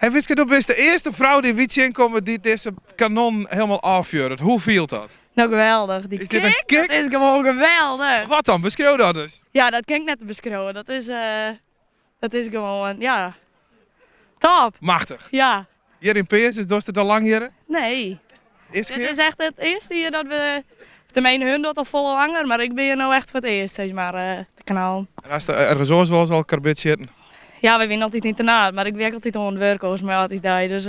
Hey Wietske, do bist de earste frou dy't wy tsjinkomme dy't dizze kanon hielendal ôffjurret. Hoe fielt dat? No geweldich. Dy Is dit in kick, kick? dat is gewoan geweldich. Wat dan? Beskriuw dat ris. Ja, dat kin ik net beskriuwe. Dat is, dat is gewoan, ja, top. Machtich. Ja. Hjir yn Peazens, dochst it al lang hjirre? Nee. Earste Dit kear? is echt it earste jier dat we, tenminste hun docht al folle langer, mar ik bin hjir no echt foar it earst, sis mar, de kanonnen. En hast ergens oars wolris al karbidsjitten? Ja, wy wiene altyd yn Ternaard, mar ik wie ek altyd oan it wurk oars mei âldjiersdei, dus.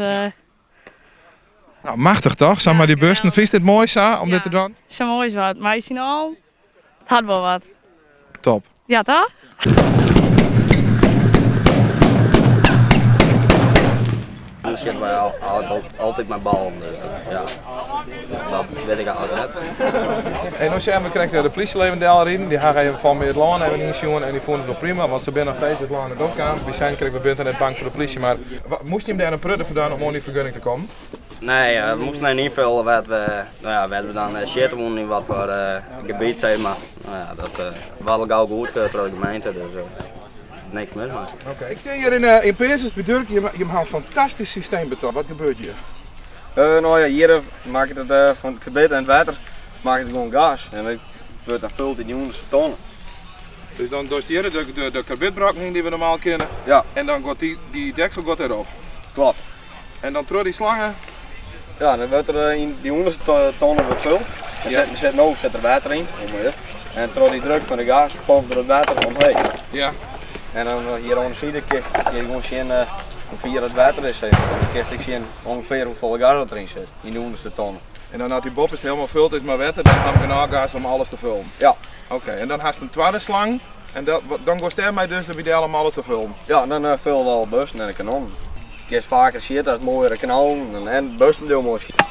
No, machtich toch? Sa mei dy bussen. Fynst dit moai sa, om dit te dwaan? Sa moai is wat. Mei syn allen, it hat wol wat. Top. Ja, toch? Dan sjitte wy altyd mei ballen, dus ja, dat wit ik eigentlik net. Hey, no sjen we krekt de plysjeleden delriden. Dy ha even fan my it lân even ynsjoen en dy fûnen it wol prima, want se binne noch steeds it lân net opkaam. Wy seinen krekt, we binne net bang foar de plysje, mar moasten jim dêr in protte foar dwaan om oan dy fergunning te kommen? Nee, we moasten even ynfolje wêr't we, no ja, wêr't we dan sjitte woenen, yn wat foar gebiet sis mar. No ja, dat waard al gau goedkeurd troch de gemeente, dus niks mis mei. Oké, ik stean hjir yn Peazens by Durk, jim ha in fantastysk systeem betocht. Wat gebeurt hjir? No ja, hjir makket it fan it karbid en it wetter makket it gewoan gas en dat wurdt dan fuld yn dy ûnderste tonne. Dus dan dochst hjir de karbidbrokken yn dy't we normaal kenne Ja. en dan giet dy deksel giet derop. Kloppet. En dan troch dy slangen? Ja, dan wurdt der yn dy ûnderste tonne wurdt fuld. Der Ja. sit, sit, no sit der wetter yn, omheech. En troch dy druk fan de gas pompt er it wetter omheech. Ja. En dan hjir oan de side kinst je gewoan sjen hoe fier it wetter is. Zeg maar. Dan kinst ek sjen ûngefear hoefolle gas dat deryn sit, yn de ûnderste tonne. En dan as dy boppeste helemaal fuld is mei wetter, dan ha we genôch gas om alles te fullen? Ja. Oké, en dan hast in twadde slang en dat, dan goest dêrmei dus derby del om alles te fullen? Ja, dan fulle we alle bussen en de kanonnen. Kinst faker sjitte, hast moaiere knallen en de bussen bliuwe moai sjitte.